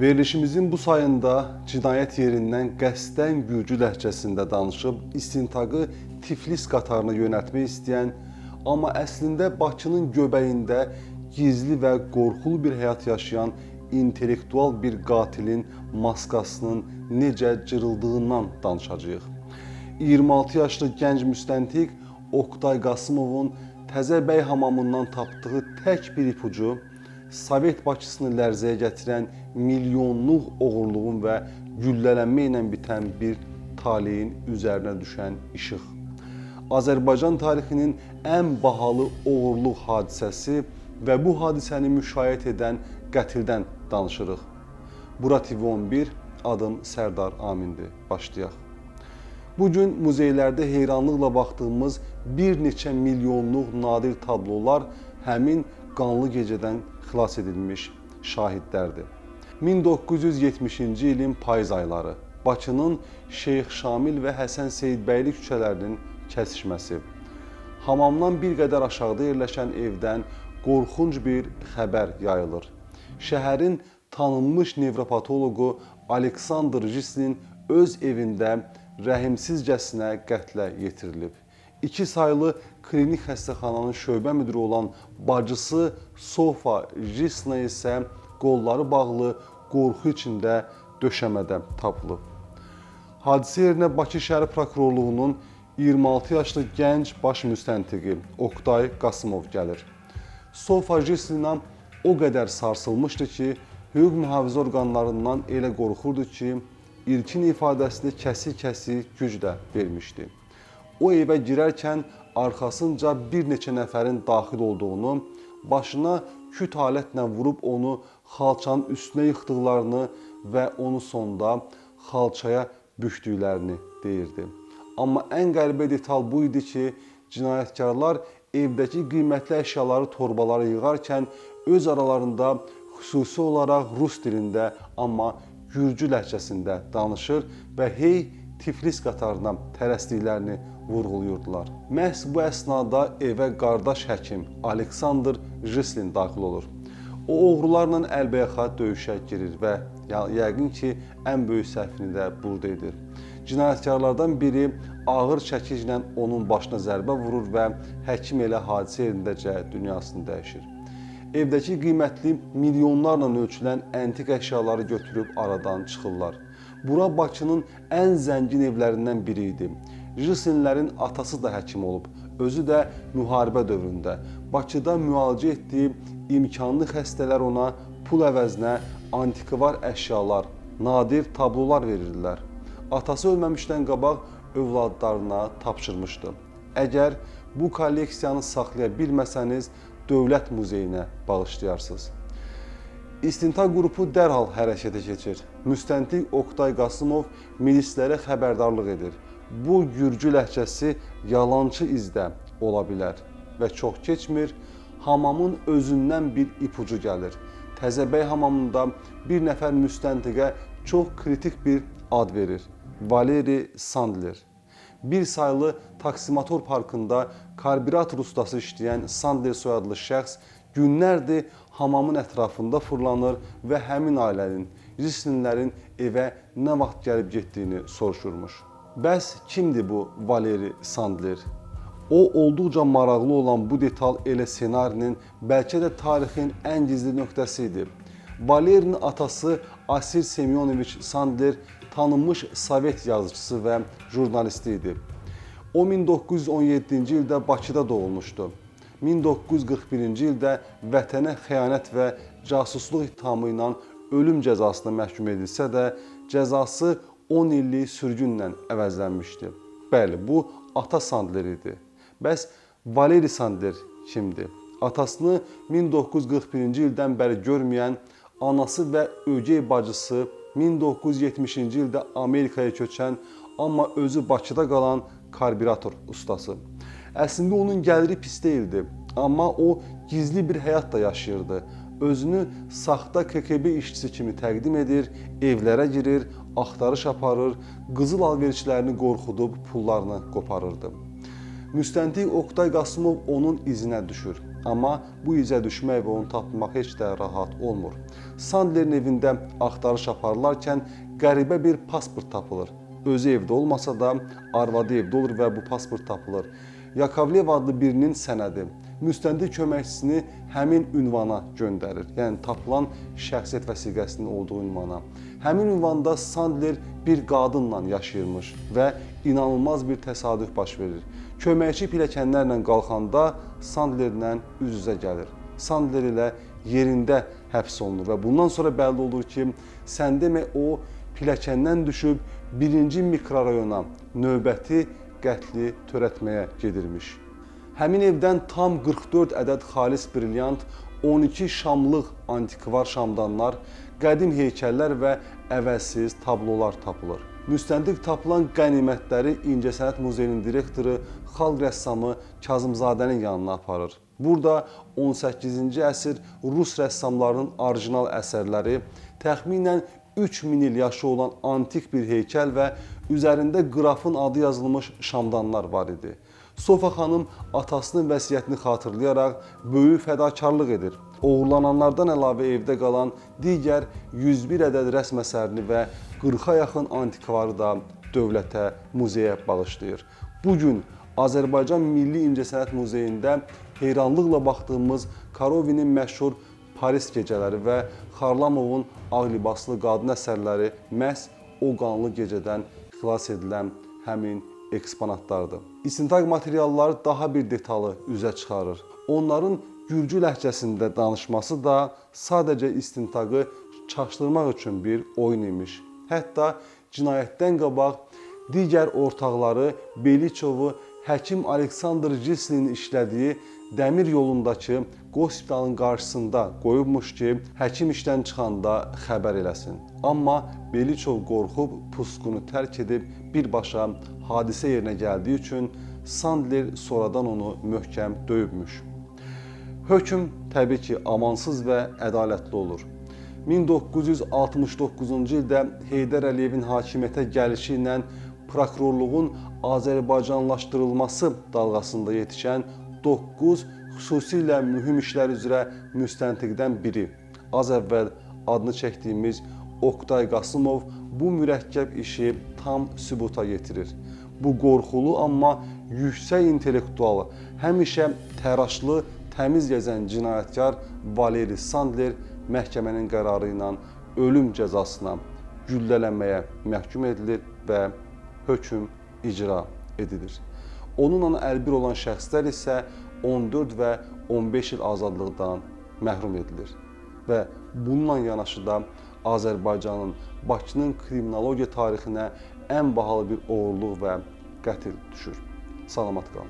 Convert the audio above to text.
Verilişimizin bu sayında cinayət yerindən qəsdən gürcü ləhcəsində danışıb istintaqı Tiflis qatarına yönəltmək istəyən, amma əslində Bakının göbəyində gizli və qorxulu bir həyat yaşayan intellektual bir qatilin maskasının necə cırıldığından danışacağıq. 26 yaşlı gənc müstəntiq Oqtay Qasımovun Təzəbəy hamamından tapdığı tək bir ipucu Sovet Bakısını lərzəyə gətirən milyonluq oğurluğun və güllələnmə ilə bitən bir taleyin üzərinə düşən işıq. Azərbaycan tarixinin ən bahalı oğurluq hadisəsi və bu hadisəni müşayiət edən qətildən danışırıq. Bura TV11, adım Sərdar Amindir. Başlayaq. Bu gün muzeylərdə heyranlıqla baxdığımız bir neçə milyonluq nadir tablolar həmin qanlı gecədən xilas edilmiş şahidlərdir. 1970-ci ilin payız ayları Bakının Şeyx Şamil və Həsən Seyidbəyli küçələrinin kəsişməsi. Hamamdan bir qədər aşağıda yerləşən evdən qorxunc bir xəbər yayılır. Şəhərin tanınmış nevropatoloqu Aleksandr Jislin öz evində rəhimsizcəsinə qətlə yetirilib. İki saylı klinik xəstəxananın şöbə müdiri olan bacısı Sofa Jislina isə qolları bağlı qorxu içində döşəmədə tapılıb. Hadisə yerinə Bakı şəhər prokurorluğunun 26 yaşlı gənc baş müstəntiqi Oqtay Qasımov gəlir. Sofa Jislina o qədər sarsılmışdı ki, hüquq mühafizə orqanlarından elə qorxurdu ki, ilkin ifadəsini kəsik-kəsik güclə vermişdi. O evə girərkən arxasınca bir neçə nəfərin daxil olduğunu, başına küt alətlə vurub onu xalçanın üstünə yıxdıqlarını və onu sonda xalçaya bükdüklərini deyirdi. Amma ən qəribə detal bu idi ki, cinayətkarlar evdəki qiymətli əşyaları torbalara yığarkən öz aralarında xüsusi olaraq rus dilində, amma gürcü ləhcəsində danışır və hey Tiflis qatarına tələsdiklərini vurğulayırdılar. Məhz bu əsnada evə qardaş həkim Aleksandr Jislin daxil olur. O oğrularla əlbəyaxa döyüşə girir və yəqin ki, ən böyük səhvini də burada edir. Cinayətkarlardan biri ağır çəkiclə onun başına zərbə vurur və həkim elə hadisə yerindəcə dünyasını dəyişir. Evdəki qiymətli milyonlarla ölçülən antik əşyaları götürüb aradan çıxırlar. Bura Bakının ən zəngin evlərindən biri idi. Jislinlərin atası da həkim olub. Özü də müharibə dövründə Bakıda müalicə etdiyi imkanlı xəstələr ona pul əvəzinə antikvar əşyalar, nadir tablolar verirdilər. Atası ölməmişdən qabaq övladlarına tapşırmışdı. Əgər bu kolleksiyanı saxlaya bilməsəniz, Dövlət Muzeyinə bağışlayarsınız. İstintaq qrupu dərhal hərəkətə keçir. Müstəntiq Oqtay Qasımov milislərə xəbərdarlıq edir. Bu gürcü ləhcəsi yalançı izdə ola bilər və çox keçmir, hamamın özündən bir ipucu gəlir. Təzəbəy hamamında bir nəfər müstəntiqə çox kritik bir ad verir. Valeri Sandler. Bir saylı taksimator parkında karbürator ustası işləyən Sandler soyadlı şəxs günlərdir hamamın ətrafında fırlanır və həmin ailənin, Jislinlərin evə nə vaxt gəlib getdiyini soruşurmuş. Bəs kimdir bu Valeri Sandler? O, olduqca maraqlı olan bu detal elə ssenarinin, bəlkə də tarixin ən gizli nöqtəsi idi. Valerinin atası Asir Semyonoviç Sandler tanınmış Sovet yazıçısı və jurnalisti idi. O 1917-ci ildə Bakıda doğulmuşdu. 1941-ci ildə vətənə xəyanət və casusluq ittihamı ilə ölüm cəzasına məhkum edilsə də, cəzası 10 illik sürgünlə əvəzlənmişdi. Bəli, bu ata Sandler idi. Bəs Valeri Sandler kimdir? Atasını 1941-ci ildən bəri görməyən anası və ögey bacısı 1970-ci ildə Amerikaya köçən, amma özü Bakıda qalan karbürator ustası. Əslində onun gəliri pis deyildi, amma o gizli bir həyat da yaşayırdı. Özünü saxta KGB işçisi kimi təqdim edir, evlərə girir, axtarış aparır, qızıl alverçilərini qorxudub pullarını qoparırdı. Müstəntiq Oqtay Qasımov onun izinə düşür. Amma bu izə düşmək və onu tapmaq heç də rahat olmur. Sandlerin evində axtarış aparılarkən qəribə bir pasport tapılır. Özü evdə olmasa da arvadı evdə olur və bu pasport tapılır. Yakovlev adlı birinin sənədi. Müstəntiq köməkçisini həmin ünvana göndərir. Yəni tapılan şəxsiyyət vəsiqəsinin olduğu ünvana. Həmin ünvanda Sandler bir qadınla yaşayırmış və inanılmaz bir təsadüf baş verir. Köməkçi pilləkənlərlə qalxanda Sandlerlə üz-üzə gəlir. Sandler ilə yerində həbs olunur və bundan sonra bəlli olur ki, sən demə o pilləkəndən düşüb 1-ci mikrorayona növbəti qətli törətməyə gedirmiş. Həmin evdən tam 44 ədəd xalis brilyant, 12 şamlıq antikvar şamdanlar, qədim heykəllər və əvəzsiz tablolar tapılır. Müstəntiq tapılan qənimətləri İncəsənət Muzeyinin direktoru, xalq rəssamı Kazımzadənin yanına aparır. Burada 18-ci əsr rus rəssamlarının orijinal əsərləri, təxminən 3000 il yaşı olan antik bir heykəl və üzərində qrafın adı yazılmış şamdanlar var idi. Sofa xanım atasının vəsiyyətini xatırlayaraq böyük fədakarlıq edir. Oğurlananlardan əlavə evdə qalan digər 101 ədəd rəsm əsərini və 40-a yaxın antikvarı da dövlətə, muzeyə bağışlayır. Bu gün Azərbaycan Milli İncəsənət Muzeyində heyranlıqla baxdığımız Korovinin məşhur Paris gecələri və Xarlamovun ağ libaslı qadın əsərləri məhz o qanlı gecədən xilas edilən həmin eksponatlardır. İstintaq materialları daha bir detalı üzə çıxarır. Onların gürcü ləhcəsində danışması da sadəcə istintaqı çaşdırmaq üçün bir oyun imiş. Hətta cinayətdən qabaq digər ortaqları Beliçovu həkim Aleksandr Gislinin işlədiyi dəmir yolundakı hospitalın qarşısında qoyubmuş ki, həkim işdən çıxanda xəbər eləsin. Amma Beliçov qorxub pusqunu tərk edib birbaşa hadisə yerinə gəldiyi üçün Sandler sonradan onu möhkəm döyübmüş. Hökm təbii ki, amansız və ədalətli olur. 1969-cu ildə Heydər Əliyevin hakimiyyətə gəlişi ilə prokurorluğun Azərbaycanlaşdırılması dalğasında yetişən 9 xüsusilə mühüm işlər üzrə müstəntiqdən biri, az əvvəl adını çəkdiyimiz Oqtay Qasımov bu mürəkkəb işi tam sübuta yetirir. Bu qorxulu, amma yüksək intellektualı, həmişə təraşlı, təmiz gəzən cinayətkar Valeri Sandler məhkəmənin qərarı ilə ölüm cəzasına, güllələnməyə məhkum edilir və hökm icra edilir. Onunla əlbir olan şəxslər isə 14 və 15 il azadlıqdan məhrum edilir. Və bununla yanaşı da Azərbaycanın, Bakının kriminologiya tarixinə ən bahalı bir oğurluq və qətl düşür. Salamat qalın.